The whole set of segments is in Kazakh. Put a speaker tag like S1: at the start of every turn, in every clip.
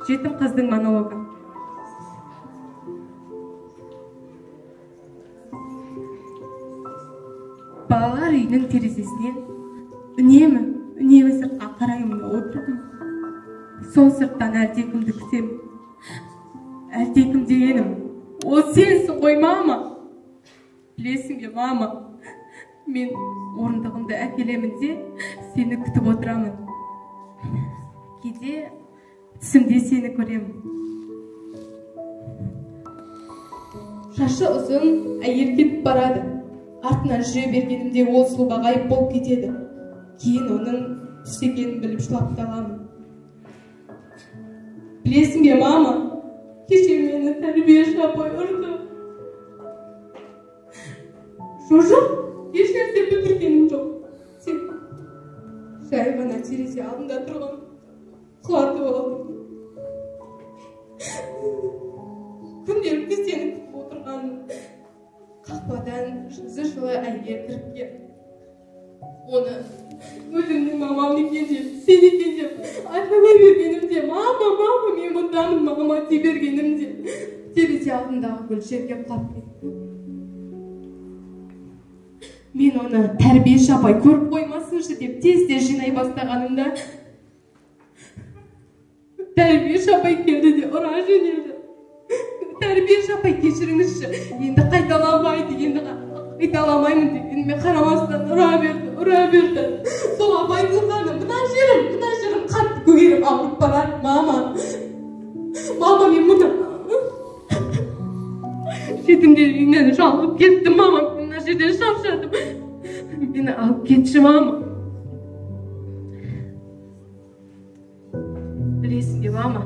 S1: Жетім қыздың монологы. Балалар үйінің терезесінен үнемі, үнемі сыртқа қараймын отырмын. Сол сырттан әлдекімді күтемін. Әлдекім дегенім, ол сенсің ғой, мама. Білесің бе, мама, мен орындығымды әкелемін де сені күтіп отырамын. Кейде түсімде сені көремін. Шашы ұзын әйел кетіп барады. Артынан жүре бергенімде ол сұлба ғайып болып кетеді. Кейін оның түс екенін біліп жылап та аламын. Білесің бе, мама, кеше мені тәрбиеші апай ұрды. Жоқ, ешнәрсе бүлдіргенім жоқ. Тек жай ғана терезе алдында тұрған құлатып алдым. Күнделікті сені күтіп отырғаным. Қақпадан жүзі жылы әйел кіріп келді. Оны өзімнің мамам екен деп, сен екен деп айқайлай бергенімде, мама, мама, мен мұндамын, мама дей бергенімде терезе алдындағы гүл жерге құлап кетті. Мен оны тәрбиеші апай көріп қоймасыншы деп тез-тез жинай бастағанымда тәрбиеші апай келді де ұра жөнелді. Тәрбиеші апай, кешіріңізші, енді қайталамайды, енді қайталамаймын дегеніме қарамастан ұра берді, ұра берді. Сол апайдың қаны, мына жерім қатты көгеріп ауырып барады, мама. Мама, мен мұны жетімдер үйінен жалығып кеттім, мама, мына жерден шаршадым. Мені алып кетші, мама. Білесің бе, мама,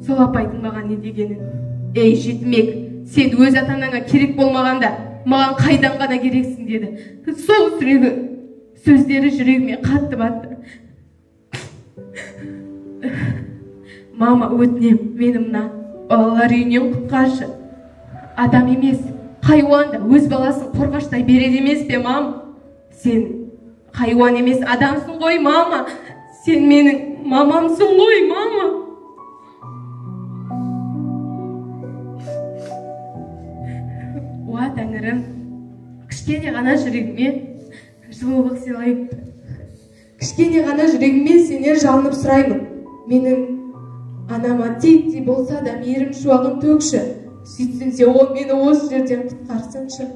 S1: сол апайдың маған не дегенін? Ей, жетімек, сен өз ата-анаңа керек болмағанда, маған қайдан ғана керексің деді. Сол сүрегі сөздері жүрегіме қатты батты. Мама, өтінем, мені мына балалар үйінен құтқаршы. Адам емес, хайуан да өз баласын қорғаштай береді емес пе, мама? Сен хайуан емес, адамсың ғой, мама. Сен менің мамамсың ғой, мама. Уа, тәңірім, кішкене ғана жүрегіме жылулық сыйлайын. Кішкене ғана жүрегіме сенен жалынып сұраймын. Менің анама титтей болса да мейірім шуағын төкші. Сөйтсін де ол мені осы жерден құтқарсыншы.